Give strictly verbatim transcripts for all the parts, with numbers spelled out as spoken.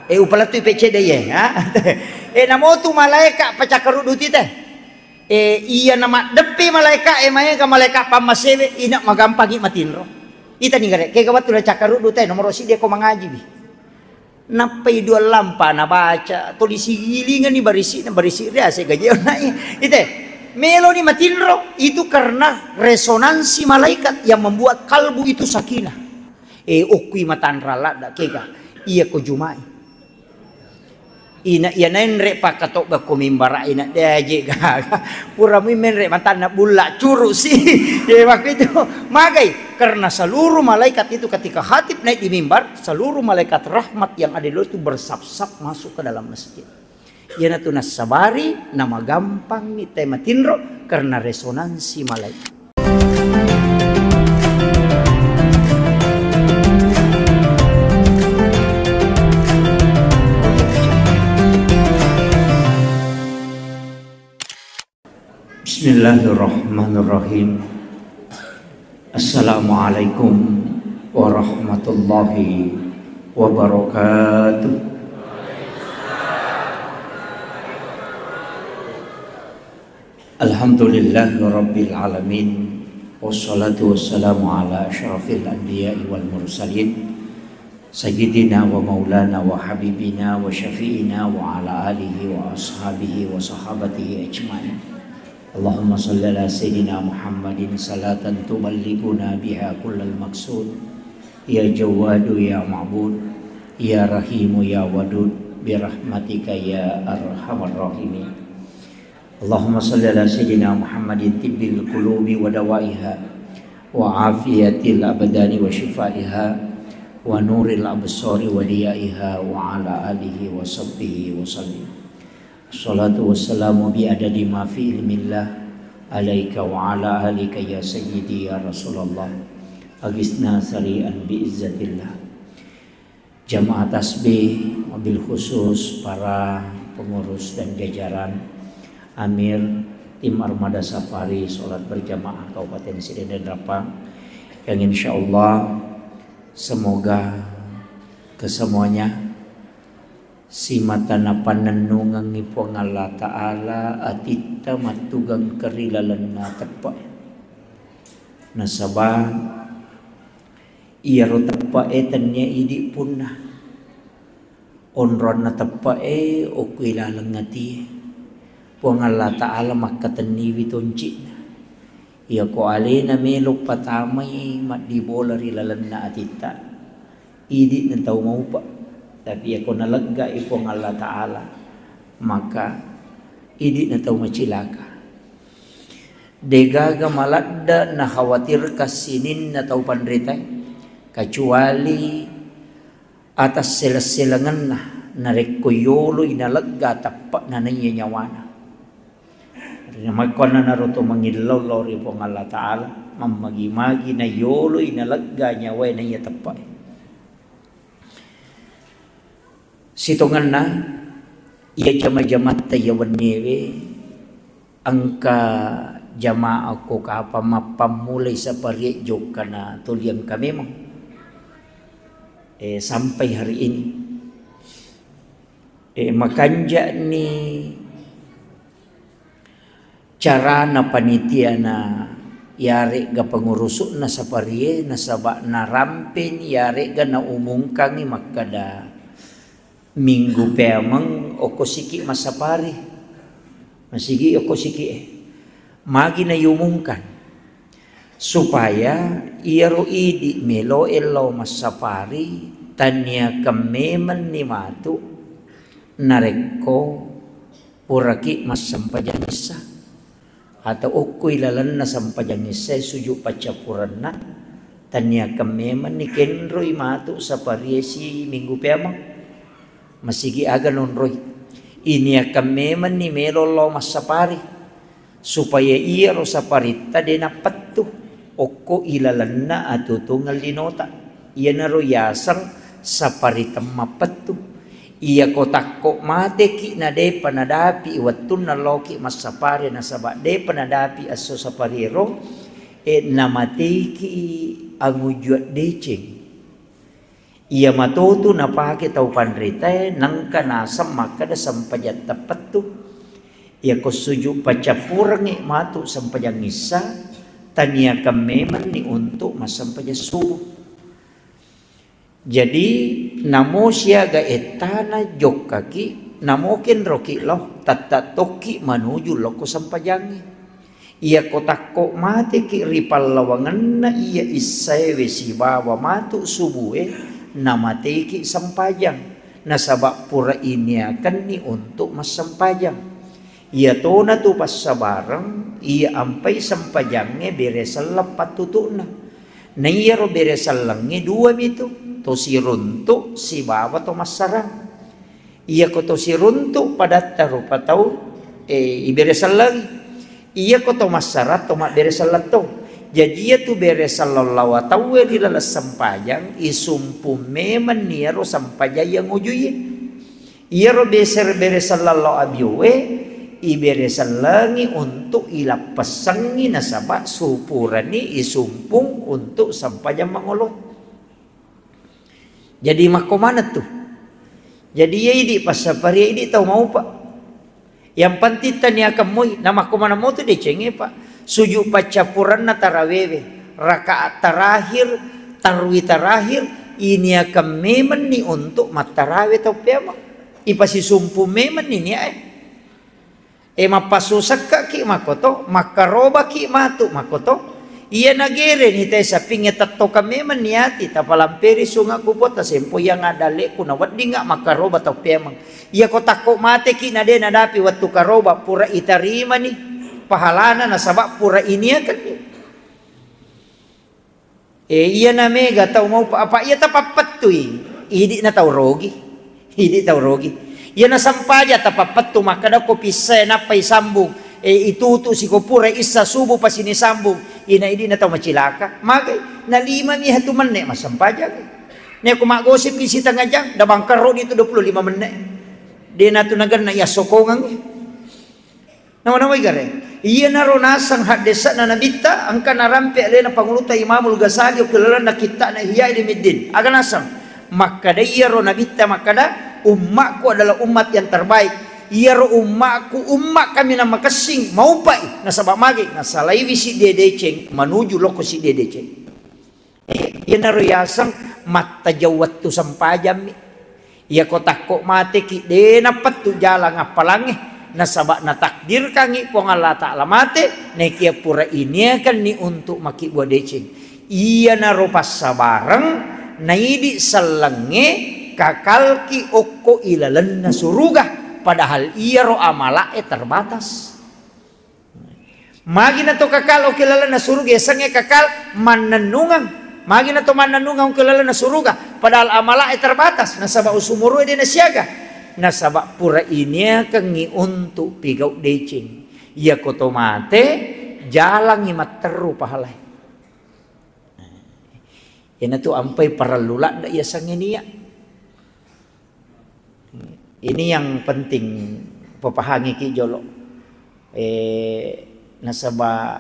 Eh, upalettui pecce de ye, ha? Eh, namotu malaeka pacakkaruddu tite. Eh, iya na maddeppi malaeka, eh, maega malaeka pammasewe, ina magampangi matinro. Itani gare, kega wettu na cakkaruddu te, nomoro siddi ko mangajiwi. Nappai dua lampa nabaca, tuli sigilingani barisi na barisi ria se gaje onnai. Ite, meloni matinro, itu karena resonansi malaikat yang membuat kalbu itu sakinah. Eh, okkui matanra ladda kega, iya ko jumai. Ina iya naenre pakkatobba ko mimbara ina de aje gaga. Pura mi menre matanna bulla curu si. Ya, waktu itu magai karena seluruh malaikat itu ketika khatib naik di mimbar, seluruh malaikat rahmat yang ada di luar itu bersap-sap masuk ke dalam masjid. Iyanatu nassabari namagampangi te matinro karena resonansi malaikat. Bismillahirrahmanirrahim. Assalamualaikum warahmatullahi wabarakatuh. Alhamdulillahirabbil alamin. Wassalatu wassalamu ala asyrafil anbiya'i wal mursalin. Sayyidina wa maulana wa habibina wa syafi'ina wa ala alihi wa ashabihi wa sahabatihi ajma'in. Allahumma salli ala sayyidina Muhammadin salatan tuballighuna biha kullal maqsud. Ya Jawwadu ya Ma'bud, ya Rahimu ya Wadud, birahmatika ya arhamar rahimin. Allahumma salli ala sayyidina Muhammadin tibbil qulubi wa dawaiha, wa afiyatil abdani wa shifaiha, wa nuril absari wa diyaiha, wa ala alihi wa sahbihi wa sallim. Assalatu wassalamu bi adadi ma fi ilmillah alaika wa ala alika ya sayyidi ya Rasulullah. Agisna sari'an bi izzatillah. Jamaah tasbih, wabil khusus para pengurus dan jajaran, Amir, tim Armada Safari Salat Berjamaah Kabupaten Siden dan Rappang, yang insya Allah semoga kesemuanya simata napannennungengngi Puang Allah Ta'ala atitta mattugeng keri lalenna teppe'. Nasaba iyaro teppe'e tennia idi punna. Onronna teppe'e okko ilaleng atie. Puang Allah Ta'ala makkatenniwi tonci'na. Iyako alena melo patamai maddibola ri lalenna atitta, idi na tau maupa. Tapi iyako naleggai Puang Allah Ta'ala, maka idi na tau macilaka. Degaga maladde nakhawatirkan sininna tau panritae, kecuali atas seleng-selengenna narekko yoloi nalegga teppe'na naiya nyawana. Namakkuannanaro to mangillau lao ri Puang Allah Ta'ala, mammagi-magi nayoloi nalegga nyawae naiya teppe'e. Sitongenna iya jama-jamatta iya wenniewe, engka jamaah ko kapang mappammulai saparie jokkana tuli engka memang, eh, sampai hari ini. Eh, makanja'ni carana panitiana, iyare'ga pengurusu'na saparie, nasaba narampeni, iyare'ga naumungkangngi makkada, minggu peameng okko siki massapari, masigi okko siki e. Magi naiumungkan supaya iyaro idi meloe lao massapari, taniakan memenni matu narekko puraki massempajang issa atau okko ilalenna sempajang issa sujud paccappurenna, taniakan memenni kenroi matu saparie si minggu peameng. Masigi aga nonroi. Iniakan memenni melo lao massapari. Supaya iyaro saparitta de nappettu okko ilalenna atuo-tuongeng linota. Iyanaro yaseng sapari temmappettu. Iyako takko mateki na depa nadapi wettunna laoki massapari nasaba depa nadapi esso sapariero, e, namateiki angujua deceng. Iya matotu napake tau panritae, nengka naseng makkeda sempajang teppettu. Iyako sujud paccappurengngi matu sempajang issa, taniakeng memenni untuk massempajang subuh. Jadi, namo siaga ettana jokkaki, namo kenroki lao, tatta tokki manuju lokko sempajangnge. Iyako takko mateki ri pallawangenna iya issaewe sibawa matu subue, namateki sempajang, nasaba pura iniakenni untuk massempajang. Iyatona tu passabareng, iya ampai sempajangnge bere selleng pattutu'na. Na iyaro bere sellengnge dua mitu, to siruntu sibawa to massarang. Iyako to siruntu padatta rupa tau, eh, ibere sellengi. Iyako to massarang to mabbere selleng to. Jaji iyatu bere selleng lawa tauwe ri laleng sempajang, isumpung memenni iyaro sempajang iya ngujuiye. Iyaro beser-, bere selleng lao abiowe, ibere sellengi untuk ilappessengngi nasaba supurani isumpung untuk sempajang mangolo. Jadi makko maneng tu. Jadi iya idi passaparie idi tau maupa. Yang penting taniakeng moi, na makko maneng mo tu decengnge, Pak. Sujud paccappurenna tarawewe, rakaat terakhir, tarwi terakhir, iniakeng memenni untuk mattarawe tau peameng. Ipasisumpung memenni niae. E, mappassusekkaki makkoto, makkarobaki matu makkoto. Iya nagereni tae sapingnge tettokang memeng niati, tapalamperi sunga kupo, tasempo iya ngadalleku naweddinga makkaroba tau peameng. Iyako takko mateki na de nadapi wettu karoba, pura itarimani pahalana nasaba pura iniakenni. E, iyana mega tau maupa, apa iya tapappettui, idi'na tau rogi. Idi tau rogi. Iyana sampaja tapappettu makkeda ko pissae nappa isambung, e, itutu siko pura issa subuh pasini sambung. Ina idi'na tau macilaka. Magai, na lima mi hatu menne massempajang. Neko maggosippi sitengnga jang, da bangkarro ditu dua puluh lima menne. Dena tu nagenna iya sokongang. Nawa-nawai gare. Iyanaro naseng haddesa'na Nabitta, engka narampe alena Pangulutta Imamul Ghazali okko lalenna kitta'na Ihya Ulumuddin. Aga naseng? Makkeda iyaro Nabitta makkeda, "Ummakku adalah umat yang terbaik." Iyaro ummakku, umma kaminang makessing, maupai. Nasaba magi? Nasalaiwi siddie deceng, manuju lokko siddie deceng. Iyanaro yaseng mattajeng wettu sempajammi. Iyako takko mateki, de napettu jalang appalangnge, nasaba natakdirkangngi Puang Allah Ta'ala mate, naikia pura iniakenni untuk makkibua deceng. Iyanaro passabareng, naidi sellengnge kakalki okko ilalenna suruga, padahal iyaro amala'e terbatas. Magi na to kakal okko lalenna suruga, yasengnge kakal mannennungeng. Magi na to mannennungeng okko lalenna suruga, padahal amala'e terbatas, nasaba usumurue de nasiaga. Nasaba pura iniakengngi untuk pigau deceng. Iyako to mate, jalangngi matteru pahalae. Iyanatu ampai parellu ladde yasengnge nia. Ini yang penting papahangiki jolo. Eh, nasaba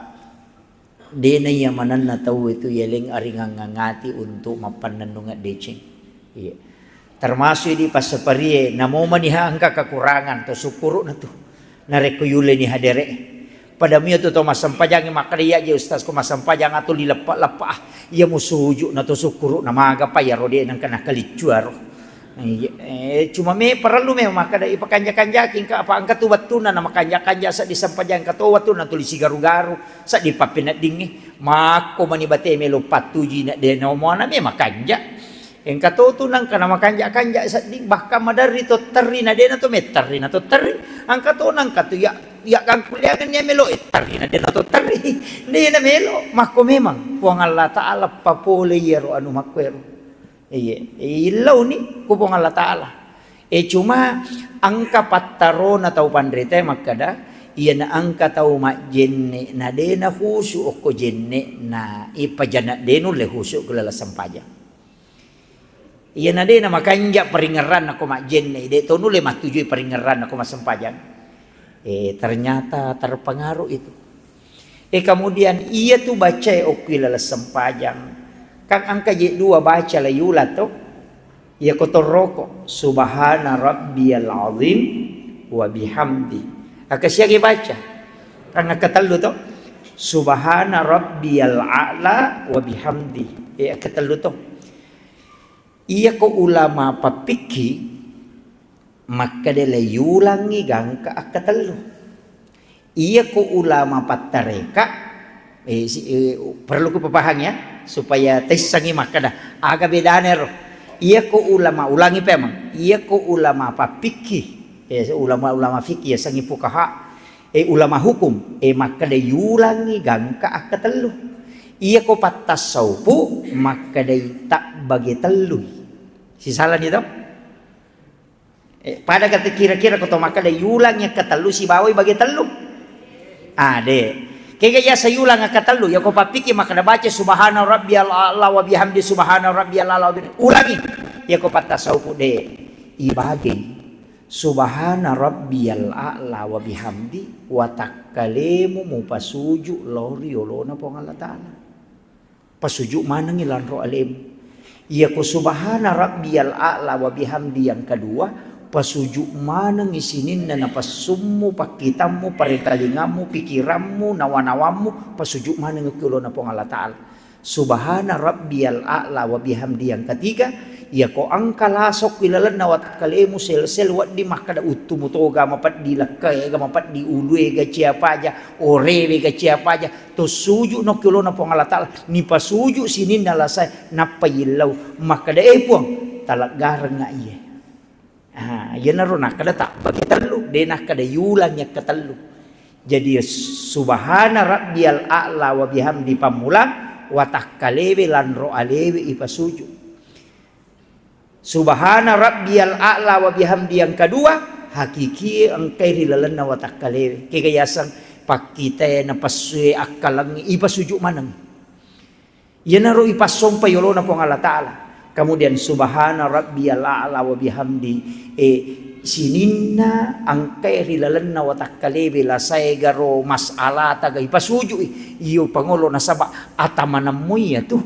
dena iya manenna tau itu yeleng aringangngati untuk mappannennungeng deceng. Iya. Termasuk di passaparie, namo maniha engka kekurangan, to sukkuru'na tu. Narekko yuleni hadere. Pada mia tu to massempajangngi makkeda, "Iya je ustaz, ko massempajang atu lileppa-leppa, ah, iya musuju na to sukkuru na maga pa iyaro de nengka nakaliccu aro." Iya, eh, cuma me parellu me makkeda ipakanja-kanjaki engka apa engka tu wettuna na makanja-kanja seddi sempajang engka to wettuna tuli sigaru-garu seddi pappeneddingnge. Makko mani bate melo pattuji na de na muana me makanja. Engka to tu nengka namakanja-kanja sedding, bahkan maderri to terri na de na to metterri na to terri. Engka to nengka tu ya, ya gangkuliangenni melo e terri na de na to terri. De na melo, makko memang Puang Allah Ta'ala papole iyaro anu makko ero. Iye, illauni ku Puang Allah Ta'ala. E cuma engka pattarona tau panritae makkeda, iyana engka tau majjenne na de na khusu okko jenne na ipajana de nulle khusu ku laleng sempajang. Iyana de na makanja paringerranna ko majjenne, de to nulle mattujui paringerranna ko massempajang. Eh, ternyata terpengaruh itu. Eh, kemudian iya tu bacae okki laleng sempajang. Kan engka je dua baca la yula to. Iyako toroko, subhana rabbiyal azim wa bihamdi. Akkasiagi baca. Kan akkatellu to. Subhana rabbiyal a'la wa bihamdi. Eh, akkatellu to. Iyako ulama pappikki, makkeda le yulangngi gangka akkatellu. Iyako ulama pattareka, eh, si-, eh, perlu kupapahang ya, supaya taissengngi makkeda aga bedana ero. Iyako ulama, ulangi pemeng, iyako ulama pappikki, eh, ulama-ulama fikih, yasengngi fukaha, eh, ulama hukum, eh, makkeda yulangngi gangka akkatellu. Iyako pattassaupu, makkedai tabbage tellui. Sisalani to? Eh, pada kata kira-kira ko to makkeda yulang yang ketellu sibawai bage tellu. Ah, de. Kega yasa yulang yang ketellu, ya ko pappiki makkeda baca subhana rabbiyal a'la wa bihamdi subhana rabbiyal a'la wa bihamdi. Ulangi. Ya ko pattasaupu de. Ibage. Subhana rabbiyal a'la wa bihamdi wa takkalemu mupasuju lao ri yolona Puang Allah Ta'ala. Pasuju manengngi lanro alemu. Iyako subhana rabbiyal a'la wa bihamdi yang kedua, pasuju manengngi sininna napessummu, pakkitammu, paritalingammu, pikirammu, nawa-nawammu, pasuju manengngi ki olona Puang Allah Ta'ala. Subhana rabbiyal a'la wa bihamdi yang ketiga, iyako engka lasokki lalenna watakkalemu sel-sel wedding makkeda uttumu toga mapeddi lekkae ga mapeddi ulue ga ciapaja, orewe ga ciapaja, to suju no ki olona Puang Allah Ta'ala, nipasuju sininna lasae, nappa yillau, makkeda, "Eh, Puang, taleggarengnga iye." Ah, iyanaro nakkeda tabbagi tellu, de nakkeda yulang yakka tellu. Jadi, subhana rabbiyal a'la wa bihamdi pammulang, watakkalewe lanro alewe ipasuju. Subhana rabbiyal a'la wa bihamdi yang kedua, hakikie engkai ri lalenna watakkalewe. Kega yaseng pakkitae, napessue, akkalengngi, ipasuju maneng. Iyanaro ipassompa yolona Puang Allah Ta'ala. Kemudian subhana rabbiyal a'la wa bihamdi, eh, sininna engkai ri lalenna watakkalewe lasae garo mas'alata ga ipasujui. Iyo pangolo nasaba atamanammu iyatu.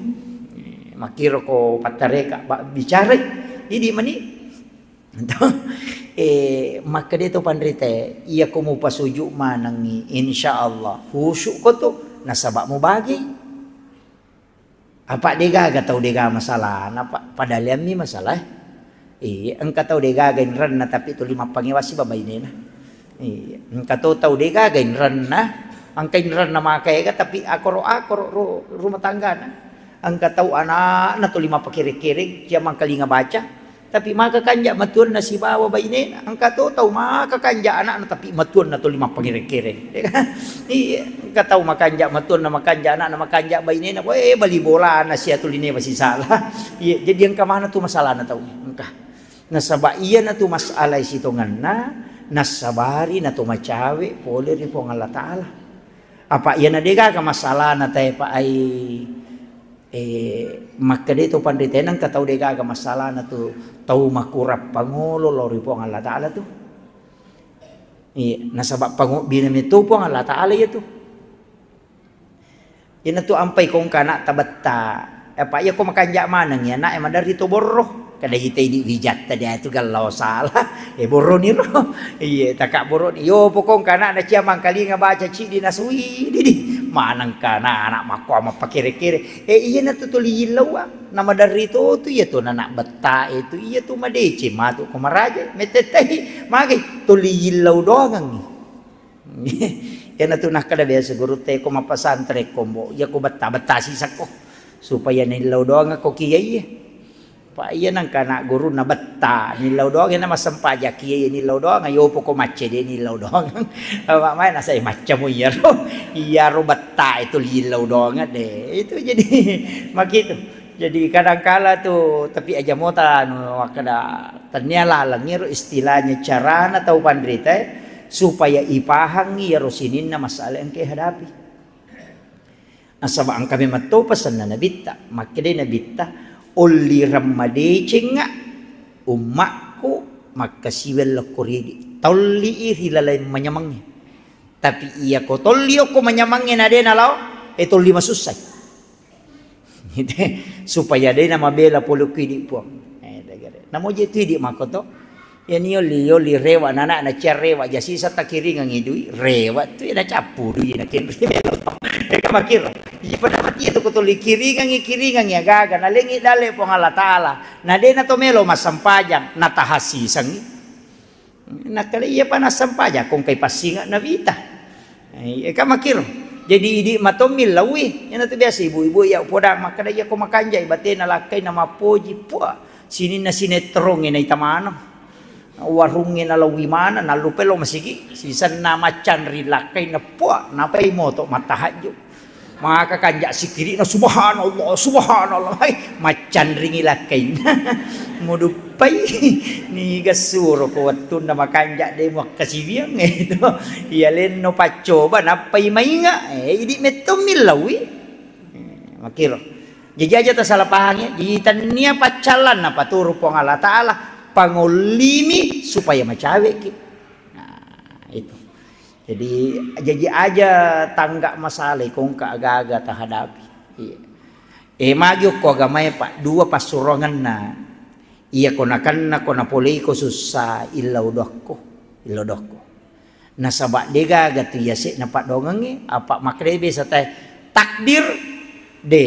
Eh, makkiro ko pattareka ba-, bicarai, idi mani. Eh, makkeda to panrite, iyako mupasuju manengngi, insyaallah khusyuk ko tu, nasaba mubagi. Apa degaga tau degaga masalahna, Pak? Padahal yammi masalah. Iya, engka tau degaga inrenna tapi tuli mappangewasi babainena. Iya, engka to tau degaga inrenna, engka inrenna makaega tapi akoro-akoro ru-, rumah tanggana. Engka tau anakna tuli mappakere-kere, cia mangkalinga baca, tapi maka kanja matuanna sibawa bainena. Engka to tau maka kanja anakna tapi matuanna tuli mappakere-kere. Iya, engka tau makanja matuanna, makanja anakna, makanja bainena, we, bali bolana sia tuli newa sisala. Iya, jadi engka mana tu masalahna tau. Engka. Nasaba iyana tu masalah sitongenna, nassabari na to macawe pole ri Puang Allah Ta'ala. Apa iyana degaga masalahna tae pa ai, eh, makkeda to panrite, engka tau degaga masalahna tu tau makurang pangolo lao ri Puang Allah Ta'ala tu. Iya, nasaba pangobbina meto Puang Allah Ta'ala iya tu. Iyanatu ampai kongka anak tabetta. Apa iya ko makanja maneng ya anak e maderri to borro. Kada ita idi wijatta dia tu gallau salah. Eh, borro ni ro. Iya, taka borro ni. Yo pokongka anak na cia mangkalinga baca cidi nasui didi. Maneng kana anak makko mappakere-kere. Eh, iyanatu tuli yillau, ah. Na maderri to tu iya tu anak betta itu iya tu madeceng matu ko maraja. Metetei magai tuli yillau doangengngi. Iyanatu nakkeda biasa gurutta, "Ko mappasantreng ko, Mbo, iya ko betta-betta sisakko, supaya nillau doang ko kiaiye." Pa iya nangka anak gurunna betta, nillau doang, iya na massempajang kiaiye nillau doang, yopo ko maccede nillau doang. Apa mai nasai maccamu iyaro, iyaro betta itu lillau doang de. Itu jadi makitu. Jadi kadangkala tu, tapi aja mota anu makkeda, tennia laleng iyaro istilahnya carana tau panrita, eh, supaya ipahangngi iyaro sininna masalah engka ihadapi. Nasaba engka memang to pesanna Nabitta, makkedai Nabitta, "Ollireng madecengnga ummakku makkasiweng lokko ridi, tolli i ri laleng manyamangnge. Tapi iya ko tolli okko manyamangnge na de nalao, eh, tolli masussai." Supaya de namabela pole ku idi Puang. Eh, Namo je tu idi makko to. Iya ni yoli, yoli rewa nana na cia rewa ja sisa takiringangi dui, rewa tu na cappu dui na kenri melo to. Eka makiro. Iya pada mati itu ko tuli kiringangi, kiringangi agaga na lengi dale Puang Allah Taala. Na de na to melo massempajang na tahasisangi. Nakkeda iya pa nassempajang ko engkai passinga nawita. Eh, eka makiro. Jadi idi matommi lawi. Iyana tu biasa ibu-ibu iya podang makkeda iya ko makanjai batena lakkaina mappoji. Puah, sininna sinetrongnge naita maneng. Warungnge nalawi maneng, nallupai lo masigi. Sisenna maccanri lakkaina puah, napai moto mattahajju. Maka kanja sikirina, "Subhanallah, subhanallah." Hai, maccanringi lakkainna. Muduppai. Niga suro ko wettunna makanja de muakkasiwiang, eh, itu. Iya lenno paccoba, nappai mainga. Eh, idi mettommi lawi. Eh, makiro. Jaji aja tasala pahangi, jadi tania paccallanna paturu Puang Allah Taala, pangollimi supaya macaweki. Nah, itu. Jadi, jaji aja tangga masalah ko engka aga-aga tahadapi. Iya. Eh, magi okko agamae, Pak, dua passurongenna. Iya ko nakenna ko napoleiko sussa, illau dokko, illau dokko. Nasaba de gaga tu yase'na paddoangengnge, apa makkeda biasa tae takdir de.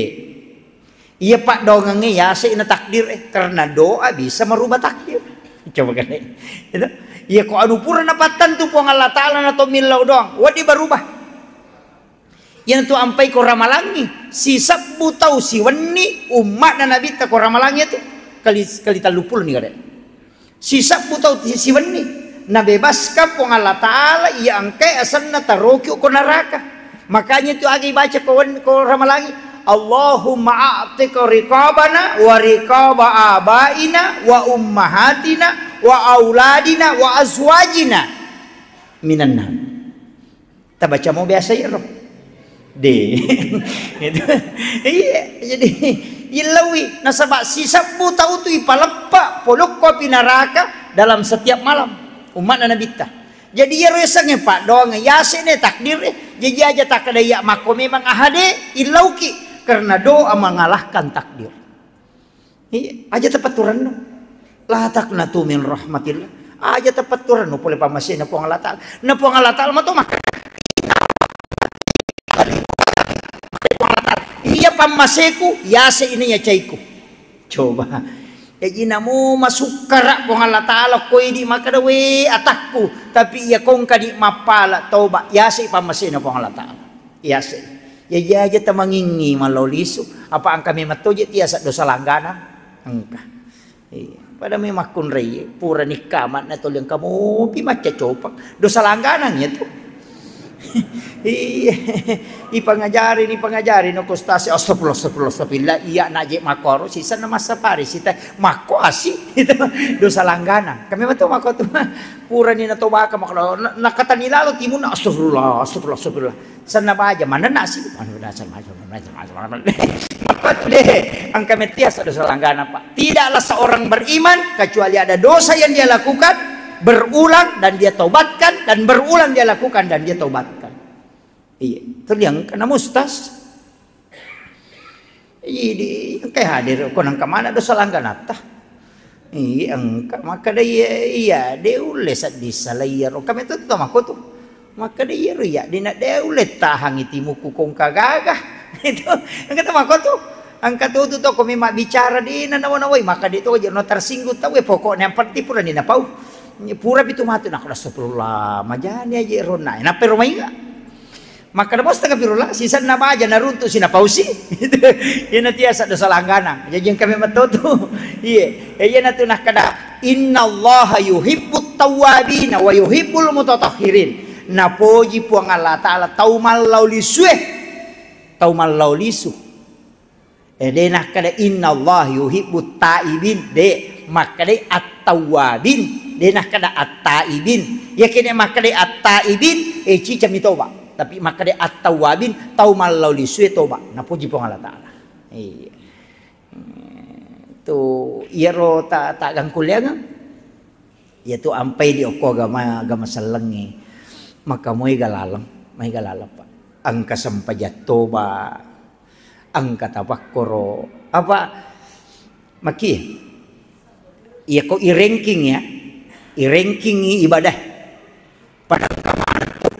Iya paddoangengnge yase'na takdir, eh, karena doa bisa merubah takdir. Coba kan, eh. Itu. Iya ko anu pura napattentu Puang Allah Taala na to millau doang, wedding berubah. Iyanatu ampai ko ramalangi, sisebbu tau siwenni umma'na Nabitta ko ramalangi itu kali, kali telluppulo ni gare. Sisebbu tau ti-, siwenni nabebaskan Puang Allah Taala iya engkai asenna taroki ko neraka. Makanya itu aga ibaca ko wen-, ko ramalangi, "Allahumma a'tiq riqabana wa riqaba abaina wa ummahatina wa auladina wa azwajina minan nar." Tabaca mo biasa iyaro. De. Gitu. Iya, jadi illaui nasaba sisebbu tau tu ipaleppa polokko api neraka dalam setiap malam. Umma'na Nabitta. Jadi iyaro yasengnge paddoang, yase'ne takdir, eh. Jaji aja takkeda iya makko memang ahade, illauki karena doa mengalahkan takdir. Iya, aja tapatturenno. La taqnatu min rahmatillah. Aja tapatturenno pole pammasena Puang Allah Taala. Na Puang Allah Taala mato mak-, iya pammaseku, yase ini ya caiku. Coba. Jaji namo masukkara Puang Allah Taala ko idi makkeda we atakku, tapi iya kongka di mappala toba, yase pammasena Puang Allah Taala. Yase. Jaji aja tamangingi mallau lisu, apa engka memang toje tiasa dosa langganang? Engka. Iya. Pada memang makkunrai, pura nikkamat na toli engka mopi macca copang. Dosa langganang ya tu. Iya. Ipangajari, ipangajari no kustasi, astagfirullah, astagfirullah, astagfirullah. Iya na je makkoro, sisa na massapari, sita makko asi. Itu dosa langganang. Kami betul makko tu. Purani natobaka makko, na-, nakatani lalo timunna, astagfirullah, astagfirullah, astagfirullah. Senna baja, manenna si. Makko tu deh, engka mettia saddo salanggana, Pak. Tidaklah seorang beriman kecuali ada dosa yang dia lakukan, berulang dan dia taubatkan, dan berulang dia lakukan dan dia taubatkan. Iya, itu dia engka na mustas. Idi, engka hadir, ko nengka mana dosa langganatta. Iya, engka, makkeda iya, iya, de ulle sedding sala iyaro. Kami tu, tu mako tu. Makkeda iyaro iya, de na de ulle tahangi timuku kongka gaga. Itu, engka tu mako tu. Engka tu, tu, tu, ko memang bicara de na nawa-nawai, maka de tu aja no tersinggung tau, eh, pokoknya yang penting pura ni napau. Pura pitu matu, nak astagfirullah, majani aja ronna. Nappa ro mainga. Makkeda mo astagfirullah, sisenna baja naruntu sinapausi. Iyana tiasa dosa langganang. Jaji engka memang to tu. Iye. Iyana tu nakkeda, "Innallaha yuhibbut tawwabina wa yuhibbul mutatahhirin." Napoji Puang Allah Taala tau mallau lisue. Tau mallau lisu. Eh, de nakkeda, "Innallaha yuhibbut taibin." De, makkeda at-tawwabin. De nakkeda at-taibin. Yakene makkeda at-taibin, eh, cicami toba. Tapi makkeda at-tawwabin, tau mallau lisue toba. Napoji Puang Allah Taala. Iya. Tu iyaro ta, ta gangkuliangeng. Iyatu ampai di okko agama, agama sellengnge. Maka maega laleng, maega laleng, Pak. Engka sempajang toba, engka tapakkoro. Apa? Maki? Iya ko i-ranking ya, i-ranking ibadah. Pada engka maneng tu,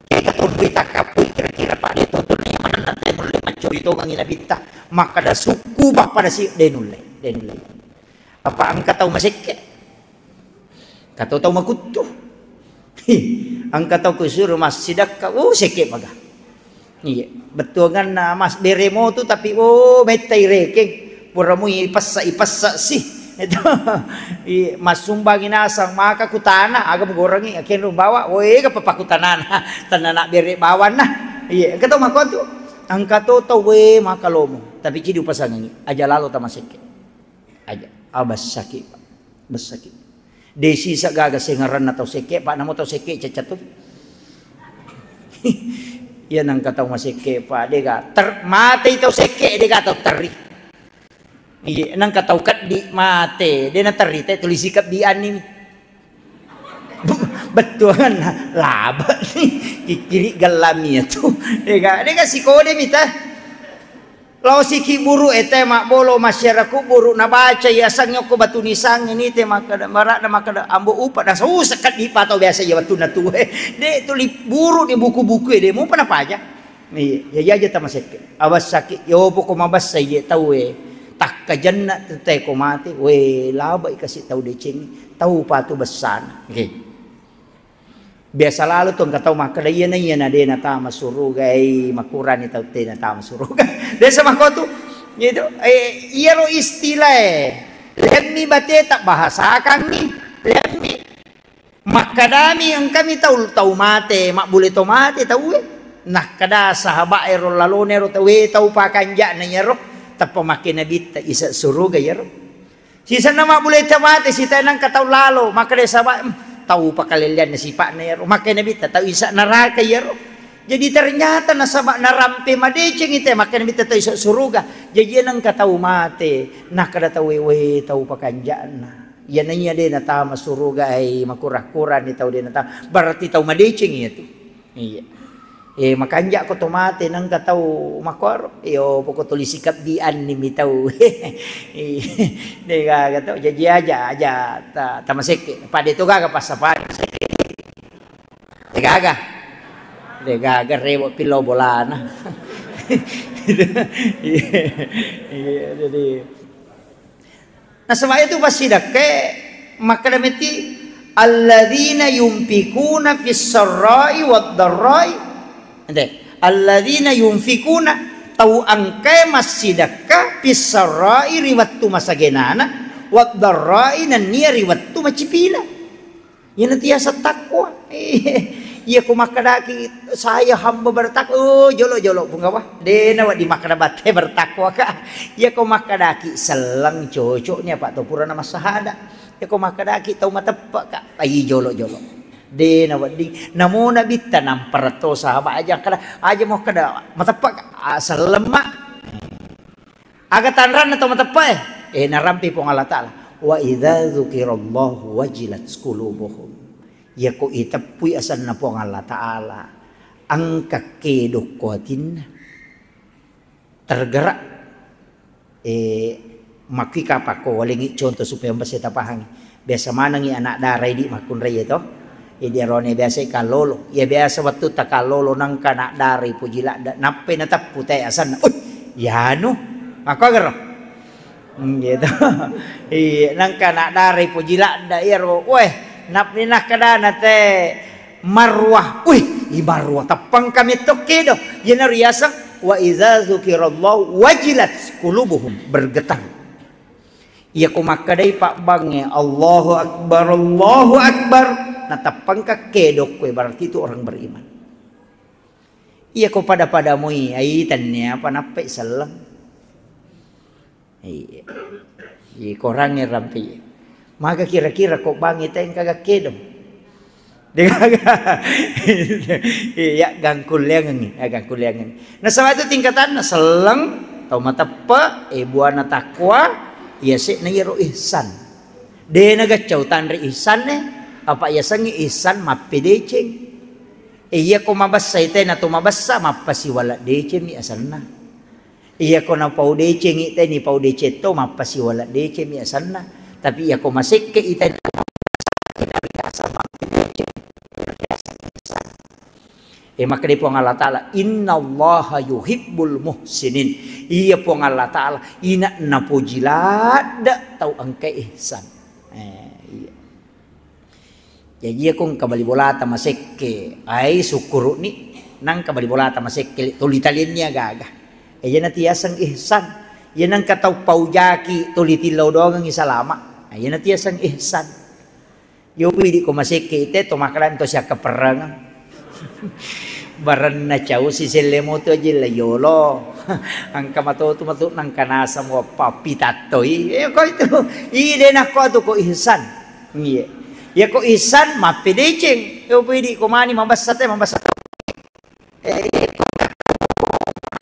ega tondoi takkappui kira-kira, Pak, de' tondoi maneng, nanti mulle maccuri tongengi nabitta. Makkada sukku bappada si, de' nulle, de' nulle. Apa engka tau masekke? Engka to tau makuttu. Engka tau kusuru massidakka, uh, sekke maga. Iya, bettuanganna mas bere motu, tapi, oh, mettai rekeng. Pura mui ipessa, ipessa si. Itu. Iya, massumbangi nasang, maka kutana, aga mugorangi, akhirnya bawa, woi, ga papa kutanana. Tanana bere bawanna. Iya, engka to mako tu. Engka to tau, we, maka lomo. Tapi cidi upasangangi, aja lalo tamasekke. Aja, abessaki, Pak. Bessaki. De' sisa gaga sengaranna tau sekke, Pak, namo tau sekke cacca tu. Iya, nangka tau masekke, Pak, de' ga ter-, matei tau sekke, de' ga tau terri. Iya, nangka tau keddi mate, de' na terri te, tuli sikebbi anni. Bettuanna, laba ni, kikkiri gellami ya tu. De' ga, de' ga sikode mita. Lao siki buru e te mabbolo masyarakat buru nabaca yasengnge ko batu nisangnge ni te makkada, mara'na makkada, ambo upa, na susah keddi pa tau biasa iya wettunna tuwe. De' tuli buru di buku-buku e, de' mupa napaja. Iya, iya, iya, aja tamasekke. Abessaki, yo poko mabessa iye tau e. Takkajenna te ko mate, we, labai kasi tau deceng, tau patu bessana. Oke. Biasa lalo tu engka tau makkeda, "Iyana, iyana de' natama suruga, ei, makurani tau de' natama suruga." Biasa makko tu. Gitu. Eh, iyaro istilah e. Lemmi bate tabbahasakangngi. Lemmi. Makkedami engkami tau, tau mate, mabbule to mate tau e. Nakkeda sahabat ero lalone ero tau e, tau pakanja'na iyaro. Tappa makke nabitta isa suruga iyaro. Sisenna mabbuleta mate, sitae nengka tau lalo, makkeda saba, "Em, tau pakalelleanna sipa'na iyaro." Makkeda Nabitta, "Tau isa neraka iyaro." Jadi ternyata nasaba narampe madecengi te, makkeda Nabitta, "Tau isa suruga." Jaji nengka tau mate, nakkeda tau, "We, we, tau pakanja'na. Iyana iya de natama suruga, ai, makura-kurani tau de natama." Berarti tau madecengi iyatu. Iya. Eh, makanja'ko to mate, nengka tau makkoro. Iyo, poko tuli sikebbi anni mi tau. Iya. De gaga to, jaji aja, aja ta-, tamasekke. Pade to gaga passapari. De gaga. De gaga rewo pillau bolana. Iya, iya, jadi Nasaba iyatu passidekkae makkeda metti, "Alladzina yunfikuna fis sarra'i wad darra'i." Ente, "Alladzina yunfikuna", tau engkae massidekka, "fis sarra'i", ri wettu masagenana, "wad darra'i", nennia ri wettu macipina. Iyana tiaseng takwa. Iya ko makkedaki, "Saya hamba bertakwa." Oh, jolo-jolo, Pungawa. De nawedding makkeda batte bertakwa ka. Iya ko makkedaki selleng, cocokni apa to purana massahada. Iya ko makkedaki tau mateppe ka. Ai, jolo-jolo. De nawedding. Namo Nabitta nampara to sahabat aja kada, aja mau kada mateppe ka. Ah, selleng ma. Aga tanranna tau mateppe'e? Eh, narampe Puang Allah Ta'ala. "Wa idza dzukirallahu wajilat qulubuhum." Iyako iteppui asenna Puang Allah Ta'ala, engka kedokko atinna. Tergerak. Eh, makkui kapakko walengngi contoh supaya mabesse tapahangngi. Biasa manengngi anak dara idi makkunrai to. Idi arone biasa kallolo. Iya biasa wettu ta kallolo nengka anak dara ipoji ladde, nappai nateppu te asenna. "Uih, yanu." Makkuagaro? Hmm, gitu. Iya, nengka anak dara ipoji ladde iyaro. Weh, nappi nakkedana te Marwah. "Wih, i Marwah teppang kami tokkedo." Iyanaro riaseng, "Wa idza dzukirallahu wajilat qulubuhum." Bergetar. Iyako makkedai pabbangnge, "Allahu Akbar, Allahu Akbar," nateppangka kedokkoe, berarti itu orang beriman. Iyako pada-pada moi, ai, tennia apa nappai selleng. Iya. Iya, korangnge rampe. Maga kira-kira ko bangngi te engka gakkedo. Degaga. Iya, gangkulleangengngi, ya, gangkulleangengngi. Nasaba itu tingkatanna selleng, tau mateppe, eh, buana takwa, iya se'na iyaro ihsan. De nagaccau tanre ihsanne, apa iyasengngi ihsan mappedeceng. Eh, iyako mabessai te na to mabessa, mappasiwala decengmi asenna. Iyako napau decengngi te, nipau deceng to, mappasiwala decengmi asenna. Tapi iyako masekke ita, ina biasa mappedeceng, ina biasa ihsan. E, makkeda Puang Allah Ta'ala, "Innallaha yuhibbul muhsinin." Iya Puang Allah Ta'ala, ina napoji ladde tau engka ihsan. Eh, iya. Jaji, iyako engka bali bolata masekke, ai sukkuru'ni, nangka bali bolata masekke, tuli talenni aga-aga. Iyana tiaseng ihsan. Iya nangka tau paujaki, tuli tillau doangengngi salama. Iyana tiaseng ihsan. Yopi idi ko masekke ite to makkeda to siakkaperrengeng. Barenna cau siselle moto aja la yolo. Engka matotu matu nangka naseng wappa pitattoi. Eh, ko itu. Ide nakko tu ko ihsan. Iya. Ya ko ihsan mappedeceng. Yo pidi ko mani mabessa te mabessa. Eh, iya, ko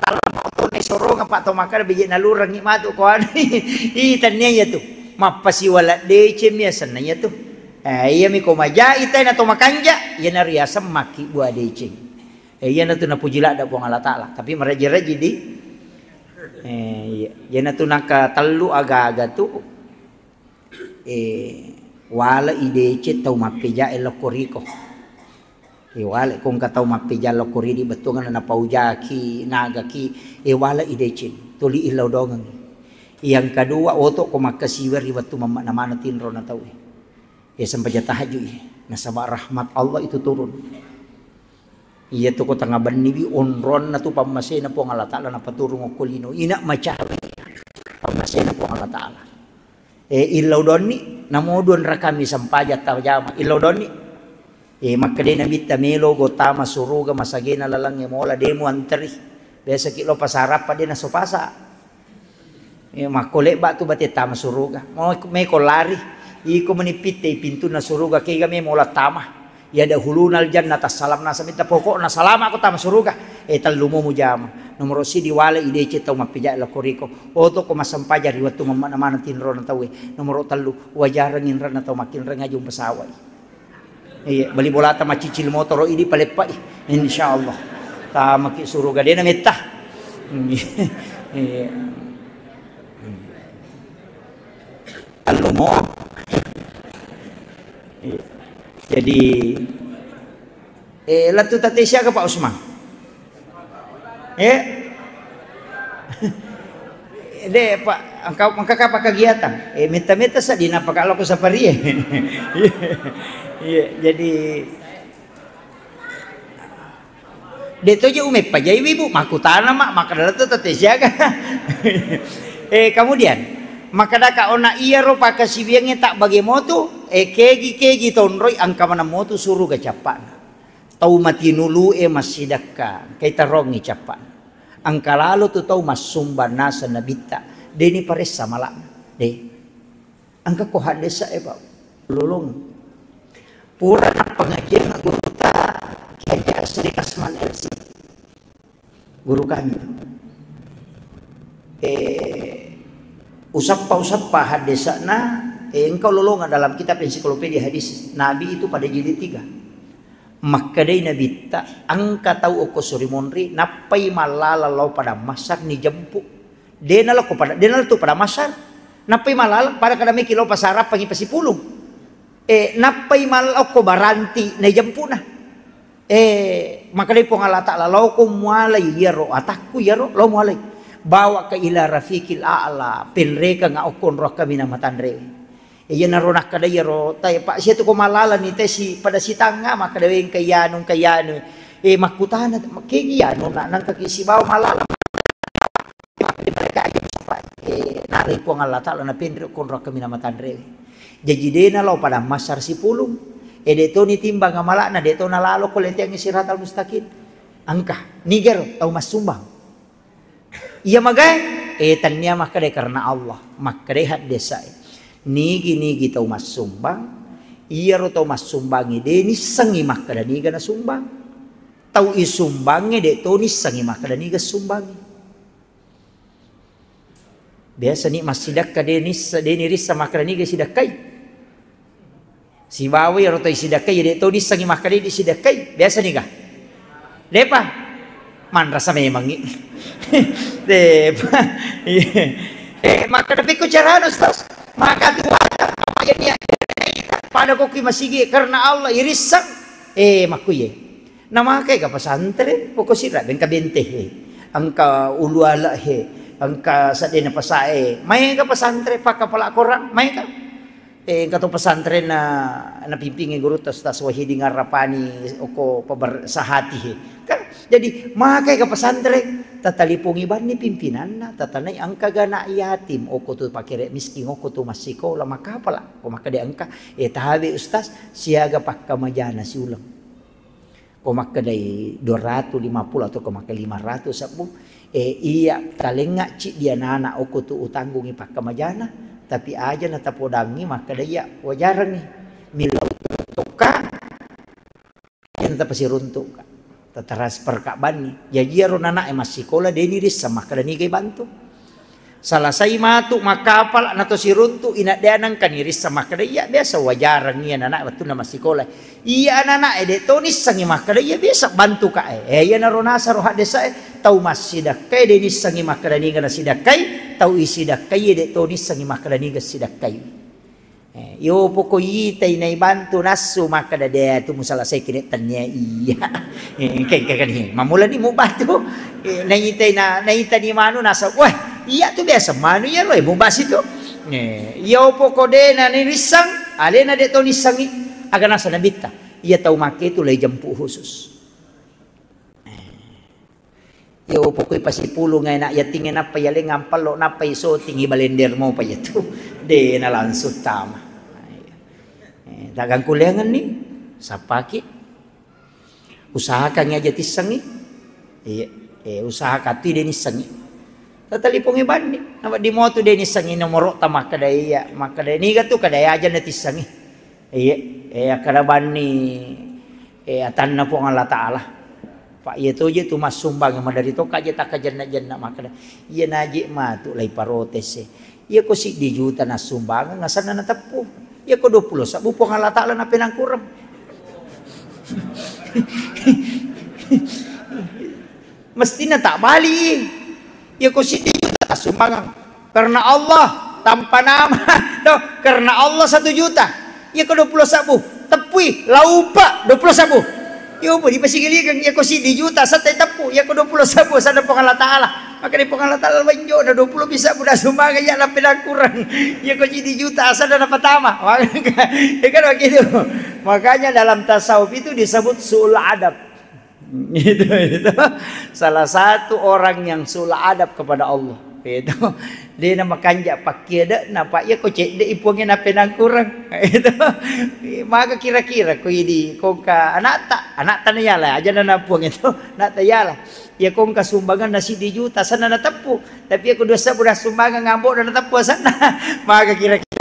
tala moto ne sorong apa to makkeda biji nalurengngi matu ko anu. Ih, tania iya tu. Mappasiwala deceng mi asenna iya tu. Eh, iya mi ko maja ita na to makanja, iya na riaseng makki bua deceng. Eh, iya na tu napuji ladda Puang Allah Ta'ala. Tapi maraji-raji di. Eh, iya. Iya na tu naka tellu aga-aga tu. Eh, wala i deceng tau mappeja e lokko riko. Eh, wala ko engka tau mappeja lokko ridi bettuanna napaujaki, nagaki, eh, wala i deceng, tuli illau dongeng. Yang kedua, oto ko makkasiweng ri wettu mamma na maneng tinro na tau e. Eh, sempaja tahajud e. Nasaba rahmat Allah itu turun. Iya tu ko tengnga benni wi onronna tu pammasena Puang Allah Ta'ala napaturung okko lino. Ina macawe pammasena Puang Allah Ta'ala. Eh, illau donni, namo dua rakami sempajang tajama, illau donni. Eh, makkeda Nabitta melo go tama suruga masagena lalengnge mola demo anteri. Biasa ki lo pasarappa de naso pasa. Eh, makko lebba tu bate tama suruga. Mau meko lari. Iko meni pitte pintunna suruga kega me mola tama. Yadkhulunal jannata salam nasa mitta pokokna salama ko tama suruga. Eh, tellu mo mujama. Nomoro sidi wala i deceng tau mappeja lokko riko. Oto ko massempajang ri wettu mamma na maneng tinrona tau e. Nomoro tellu, wajareng inrenna tau makkinreng aja umpasawai. Iya, bali bolata macicil motoro idi paleppai. Insyaallah. Tamaki suruga dena metta. Iya. Allo mo. Iya. Jadi, eh, lettu tette siaga Pak Usman? Eh? De, Pak, engka, engka kapa kegiatan? Eh, metta-metta sa dinapa kalau ku sapari e. Iya, jadi de toje umeppajai wi, Bu, makkutana ma, makkeda lettu tette siaga. Eh, kemudian, makkedaka ona iyaro pakkasiwiangnge tabbage motu, eh, kegi-kegi tonroi engka maneng motu suruga cappa'na. Tau matinulu e massidakka, engkai tarongngi cappa'na. Engka lalo tu tau massumbang naseng Nabitta, deni paressa mala'na. De. Engka ko haddesa e, Pak. Lolong. Pura nappengajianna guruta Kiai Haji Asri Kasman L C. Guru kami. Eh, usappa-usappa haddesa'na, eh, engka lolonga dalam kitab ensiklopedia hadis Nabi itu pada jilid tiga. Makkedai Nabitta, engka tau okko suri monri, nappai mallala lao padang massar ni jempu. Dena lao ko pada, dena lao tu padang massar. Nappai mallala pada kada meki lao pasarappangi pasipulung. Eh, nappai mallala okko baranti na jempuna. Eh, makkedai Puang Allah Ta'ala, "Laoko mualai iyaro atakku iyaro, lao mualai. Bawa ka ila rafiqil a'la, penrekeng okko onrong kaminang matanre." Eh, iyanaro nakkeda iyaro, tae, Pak, sia tu ko malala ni te si, pada sitangnga, makkeda, "Wé, engka iyanu, engka iyanu." Eh, makkutana, "Kegi iyanu, nak, nangka ki sibawa malala?" Mereka aja, Pak. Eh, nalai Puang Allah Ta'ala napenre okko onrong kaminang matanre. Jaji dena lao padang massar sipulung. E de to nitimbang amala'na, de to nalalo ko leteangngi siratal mustaqim. Engka, nigaro tau massumbang. Iya magae, eh, tania makkeda karena Allah, makkeda haddesa e. Nigi-nigi tau massumbang, iyaro tau massumbangi de nissengi makkeda niga nasumbang. Tau isumbangnge de to nissengi makkeda niga sumbangi. Biasa ni massidakka de nissa, de nirissa makkeda niga sidakkai. Sibawa iyaro tau isidakkai, de to nissengi makkeda de sidakkai. Biasa niga? Depa. Manrasa memangngi. Depa. Eh, makkeda pekko carana, Ustaz? Maka tu Jadi, pada ko ki masigi karena Allah irisseng, eh, makkuye. Namakai ka pesantren, poko sira bengka bente he. Engka ulu ala he, engka sadena pasae. Mai ka pesantren, pakka pala korang, mai ka. Eh, engka to pesantren na, napimpingi gurutta Ustaz Wahidin Arrapani oko pabar sahati he. Kan? Jadi, makai ka pesantren, tatalipongi banni pimpinanna, tatanai engka ga anak yatim, oko tu pakere miskin, oko tu massikola, makapala, ko makkeda engka, eh, tabe Ustaz, siaga pakkamajana siuleng. Ko makkedai dua ratu lima puluh atau ko makkeda lima ratu sebbu, eh, iya kalengnga ciddi anak-anak oko tu utanggungi pakkamajana, tapi aja natapodangi makkeda iya wajarangi. Millau tokka, Iyana tapasiruntu ka, tatransfer ka banni. Jaji iyaro nanae massikola, deni risseng makkeda niga ibantu. Salasai matu makkapala nato siruntu, ina dea nengka ni risseng makkeda iya biasa wajarang iya nanae wettunna massikola. Iya nanae de to nissengi makkeda iya biasa bantu ka e. Eh, iyanaro nasaro haddesae, tau massidakkai de nissengi makkeda niga nasidakkai, tau isidakkai de to nissengi makkeda niga sidakkai. Eh, yo poko itai naibantu nassu makkeda, "De tu musalasai kene tennia iya." Eh, engka, engka kan, eh, mamulani mubatu. Eh, naitai na, naitani manu nasa, "Wah, iya tu biasa manu iya lo, eh, mubasi tu." Eh, yo poko de na nirissang, alena de to nissangi, aga nasa nabitta. Iya tau make tu lai jemput khusus. Eh. Yo pokoi pasipulung ai nak yatingnge nappa yaleng ampallo nappa isotingi balender mopa iyatu. De na langsung tama. Eh, tagang kuliangenni, sappaki. Usahakangi aja tissengi. Iya, eh, usahakan tu de nissengi. Tatalipongi banni. Nawedding motu de nissengi nomoro ta makkeda iya, makkeda niga tu kada aja na tissengi. Iya, eh, akkeda banni, eh, atanna Puang Allah Ta'ala. Pak, iya toje tu massumbang, madari to kaje takkajenna-jenna makkeda, iya naje matu lai parotese. Iya ko siddi juta nassumbangeng, asanna nateppu. Iya ko dua puluh sabbu Puang Allah Ta'ala napenangkureng. Mestina tak bali. Iya ko siddi juta tassumbangeng. Karena Allah, tanpa nama. Tuh, karena Allah satu juta. Iya ko dua puluh sabbu. Teppui, laupa dua puluh sabbu. Iya, apa dipasigiligeng, iya ko siddi juta, satai teppu. Iya ko dua puluh sabbu, sadda Puang Allah Ta'ala. Maka di Puang Allah Ta'ala banjo, na dua puluh bisa buda sumbangeng, iya lapena kurang. Iya ko siddi juta, sadda na pertama. Iya kan begitu. Makanya dalam tasawuf itu disebut su'ul adab. Itu, itu salah satu orang yang su'ul adab kepada Allah. Itu. De na makanja pakkiade'na, Pak, iya ko cedde i Puangnge napenangkureng. Itu. Maka kira-kira ko idi kongka anakta, anakta na yala, aja na Puang itu, anakta yala. Iya kongka sumbangan na siddi juta, sana na teppu. Tapi iya ko dua sabbu na sumbangan ngambo na teppu sana. Maka kira-kira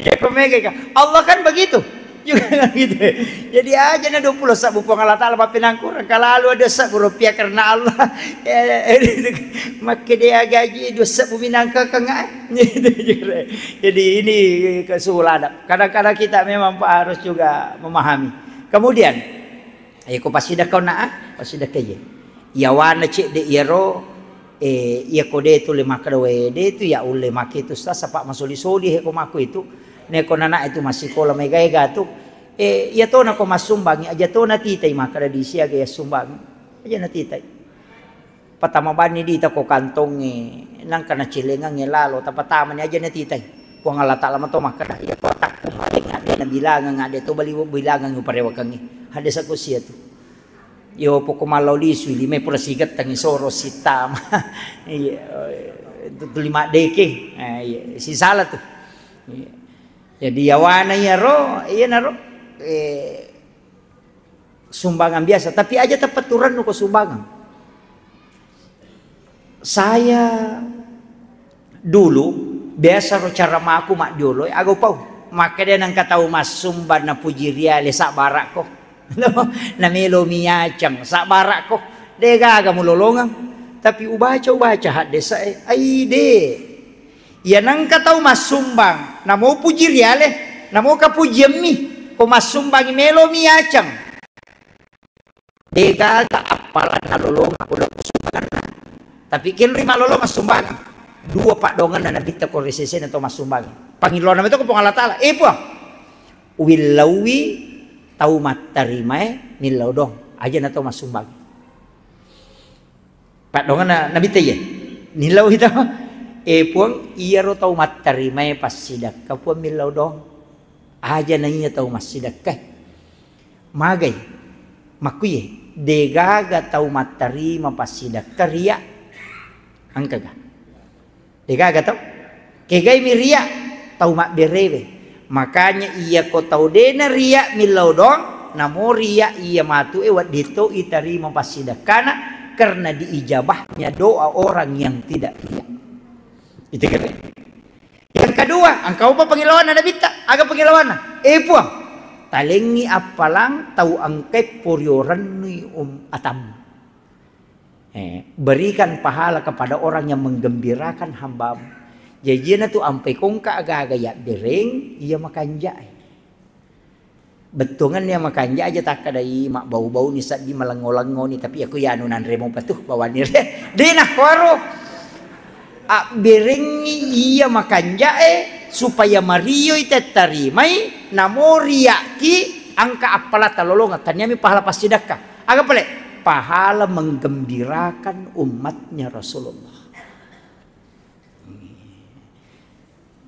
Iya, ko mega ka. Allah kan begitu. Juga kan gitu. Jadi aja na dua puluh sabbu Puang Allah Ta'ala mapinangkurang. Kalau ada sabbu rupiah karena Allah. Eh, eh, makkeda gaji dua sabbu minangka kang, eh. Gitu juga. Jadi ini kesulana. Kadang-kadang kita memang harus juga memahami. Kemudian, Iya ko passidekka onna, ah, passidekka iye. Yawana cedde iyaro, eh, iya ko de tu le makkeda, "We, de tu ya ulle make tu sa, sapa masoli-soli he ko makku itu." Ne ko nana itu massikola mega-ega tu. Eh, iya tona ko massumbangi, aja tona titai makkeda di siaga ya sumbangi. Aja na titai. Patama banni dita ko kantongnge, nangka nacilengangnge lalo, tapatamani aja natitai. Puang Allah Ta'ala mato makkeda, iya ko atakku maling, ade nabilangeng, ade to bali bilangang uparewakengnge. Hadde sako sia tu. Yo poko mallau lisui, lima pura sigettengi soro sitama. Iya, tu, tu lima deke. Eh, iya, sisala tu. Iya. Jadi yawana iyaro, iyanaro, eh, sumbangan biasa, tapi aja tepetturennu ko sumbangan. Saya dulu biasa ro cara maku maddiolo, aga upau. Makkeda nengka tau massumbang napuji riale sabbarakko. Namelo mi yaceng sabbarakko. De gaga mulolongeng. Tapi ubaca, ubaca haddesae. Aide. Iya nengka tau massumbang, namo puji riale, namo kapujiemmi, ko massumbangi melomi yaceng. Degaga appalanna lolonga pole ko sumbanganna. Tapi kenri malolonga sumbangan. Dua paddoangenna Nabitta ko ri sesena tau massumbangnge. Pangillaona metto ko Puang Allah Taala, "Eh, Puang, uwillauwi tau mattarimae millau doang, aja na tau massumbangnge." Paddoangenna Nabitta iye, nillau ita, "Eh, Puang, iyaro tau mattarimae passidakka, Puang, millau doang. Aja na iya tau massidakka." Magai? Makkuye, degaga tau mattarima passidakka ria. Engkaga? Degaga tau? Kegaimi ria? Tau mabberewe. Makanya iyako tau dena ria millau doang, namo ria iya matu e wedding to itarima passidakkana, karena diijabahnya doa orang yang tidak ria. Itu kira. Yang kedua, engka upa pengilawanna Nabitta. Aga pengilawanna? "Eh, Puang, talengngi appalang tau engkai porio rennui um, atammu." Eh, berikan pahala kepada orang yang menggembirakan hambamu. Jaji na tu ampai kongka aga-aga yabbereng, iya makanjae. Bettuangenna iya makanja aja takkadai, mabbau-bauni seddi, malengo-lengoni, tapi aku ya anu nanre mopa tu bawani re. De nakkuaro. Abberengngi iya makanjae supaya marioi tettarimai, namo riakki angka appala talolongeng, tanniami pahala passidakka. Aga pale? Pahala menggembirakan umatnya Rasulullah.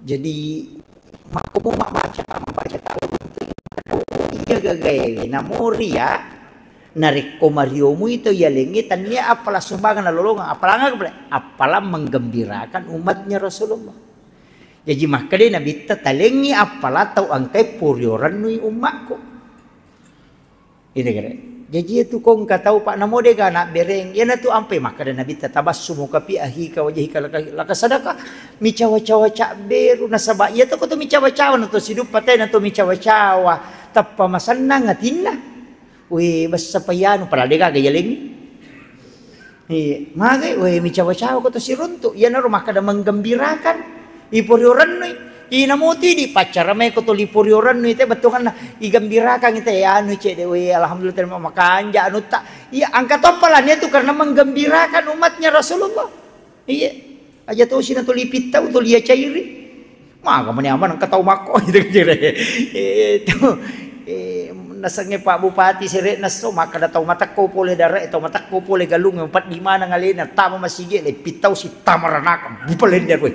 Jadi, makkomo mabbaca, mabbaca tau iya gagae, namo ria, narekko mariomui tau yalengnge, tannia appala sumbangan nalolongeng, appalang aga pale? Appalang menggembirakan umatnya Rasulullah. Jaji, makkeda Nabitta, "Talengngi appala tau engkai porio rennui ummakku." Ide gare. Jaji, itu kongka tau, Pak, namo dega nabbereng. Iyanatu ampai makkeda Nabitta, "Tabassumuka fi akhika wajhika laka, laka sadaqah." Micawa-cawa cabberu, nasaba iya to ko to micawa-cawa, na to siduppa te, na to micawa-cawa. Tappa masennang atinna. We, bessa payanu, padahal dega gaga yalengngi. Iya, magai, we, micawa-cawa ko to siruntu. Iyanaro makkeda menggembirakan. Iporio rennui. Inamo tu idi paccara mai ko to liporio rennui te bettuanna igembirakan te anu cede, we, alhamdulillah, terima makanja anutta. Iya, angka toppa lania tu karena menggembirakan umatnya Rasulullah. Iya. Aja tosi na tuli pittau, tuli acairi. Maga mani aman engka tau makko itu kecil. Eh, itu. Eh, nasengnge Pak Bupati sere'na esso, makkeda tau matekko pole dare'e, tau matekko pole galungnge, mapeddi maneng alena, tama masigi, le pittau sittama ranaka, bupalender we.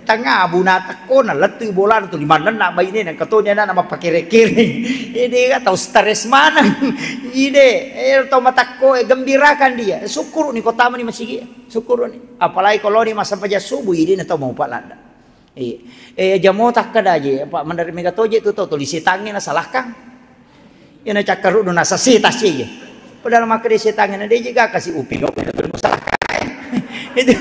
Tanga buna tekko, na lettui bolana tu, limanenna bainena, engka toni anana mappakere-kere. Eh, de ga tau stres maneng. Ide, eh, tau matekko, eh, gembirakan dia. Sukkuru'ni ko tamani masigi, sukkuru'ni. Apalagi ko loni massempajang subuh, ide na tau maupa ladda. Iya. Eh, aja mo takkeda je, apa, mendarat mega toje tu tau, tuli setangnge nasalahkang. Iya, na cakkaruddu nasasita si je. Padahal makkeda setangnge na deje ga kasi upino, upino tuli masalahkang. Itu.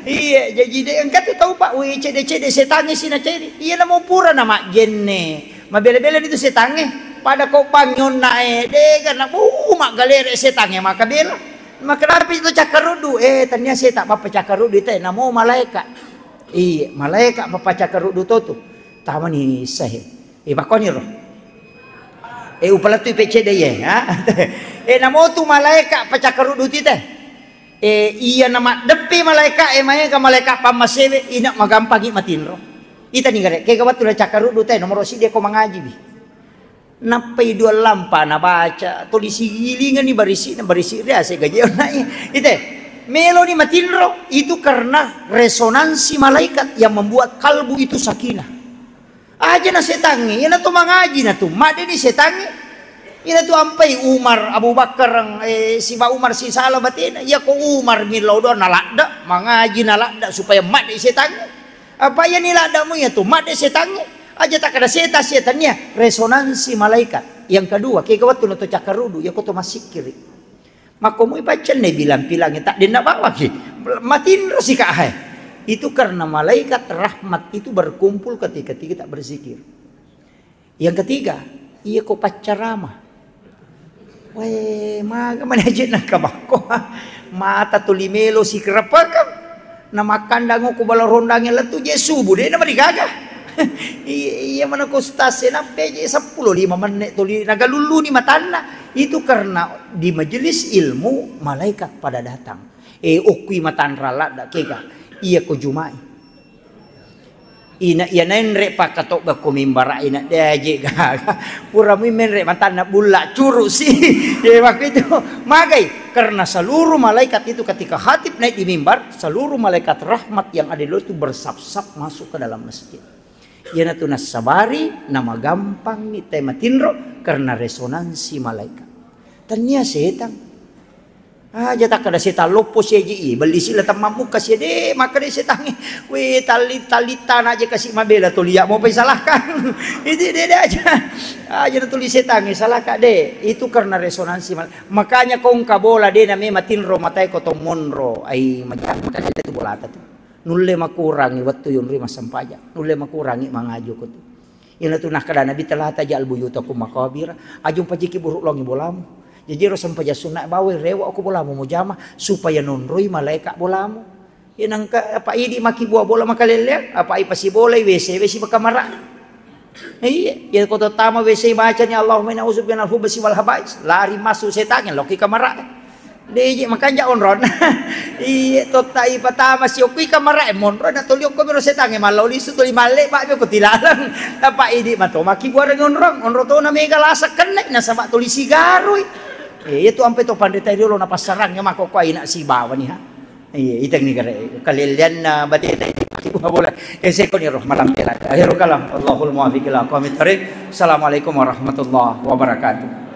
Iya, jaji de engka tu tau, Pak, we, cede-cede setangnge si na cede. Iya, namo pura na majjenne. Mabela-bela itu setangnge. Pada ko bang nyonna, eh, de ga na, uh, maggalere setangnge maka bela. Makkeda pi tu cakkaruddu, eh, tania seta bappa cakkaruddu te, namo malaeka. Iya, malaeka papacakkaruddu to tu. Tamani sahe. Eh, makkoni ro. Eh, upalettui pecce de ye, ha? Eh, namo tu malaeka pacakkaruddu ti te. Eh, iya na maddeppe malaeka, eh, maega malaeka pammasewe, ina magampangi matinro. Itani gare, kega wettu na cakkaruddu te, nomoro siddi ko mangaji bi. Nappai dua lampa nabaca, tuli sigilingenni barisi'na, barisi' riase gaje onnai. Ite, meloni matinro, itu karena resonansi malaikat yang membuat kalbu itu sakinah. Aja na setangnge, iyana to mangaji na tu, maddeni setangnge. Iyana tu ampai Umar, Abu Bakar, eh, siba Umar sisala batena. Iya ko Umar millau doang naladda, mangaji naladda supaya madde setangnge. Apa iya ni laddamu iya tu, madde setangnge. Aja takkada setan, setan iya resonansi malaikat. Yang kedua, kega wettu na to cakkarudu, iya ko to massikkiri. Makkomoi paccenne bilang-pilangnge, taddenna bawaki. Matinro sika hai. Itu karena malaikat rahmat itu berkumpul ketika kita berzikir. Yang ketiga, iya ko paccarama. Weh, maga mani aje nangka bakko. Mata tuli melo sikerepekeng. Na makkandang ko bala rondangnge lettu je subuh, de na marigaga. Iya, iya mana ko ustaz e, nampe je seppulo lima menit tuli nagalulluni matanna. Itu karena di majelis ilmu malaikat pada datang. Eh, okkui matanra ladda kega. Iya ko Juma'i. Ina iya nenre pakkatobba ko mimbara ina de aje gaga. Pura mi menre matanna bulla curu si. Ya waktu itu magai karena seluruh malaikat itu ketika khatib naik di mimbar, seluruh malaikat rahmat yang ada di luar itu bersap-sap masuk ke dalam masjid. Iyanatu nassabari namagampang ni te matinro karena resonansi malaikat. Tania setang. Aja takkada setang loppo siaji i, belli sila temmammuka sia de, maka de setangnge. We, tali-, talittana aja kasi mabela tuli ya mau pai salahkan. Itu de, de aja. Aja na tuli setangnge, salahka de. Itu karena resonansi mal-, makanya kongka bola de na memang tinro matai ko to monro. Ai majang makanya itu bolata tu. Nulle makurangi wettu yonroi massempajang. Nulle makurangi mangajo ko tu. Iyanatu nakkeda Nabi, "Tala taj'al buyutakum maqabira." Aja mpajiki buruk longi bolamu. Jaji ro sempajang sunna bawai rewa ko bolamu mujama supaya nonroi malaika bolamu. Iya nangka apa idi maki bua bola makalelleang, apa ipasibolai W C, W C bakamara. Iya, iya ko to tama W C bacani Allahumma inna a'udzubika minal khubutsi wal khaba'its. Lari masuk setangnge, loki kamara. Deje makanja onrong. Iye, totta ipatama si okui kamarae monro na toli okko miro setangnge mallau lisu toli malle ba ko tilalang. Tapa idi mato maki buareng onrong, onro to na mega lasa kenne nasaba toli sigarui. Eh, iya tu ampe to pandeta riolo na passarang ya mako ko aina sibawa ni ha. Iye, iteng ni gare kalellianna bateta iki bola. Eh, seko ni roh malam tela. Akhirul kalam. Allahul muwaffiq ila aqwamit thariq. Assalamualaikum warahmatullahi wabarakatuh.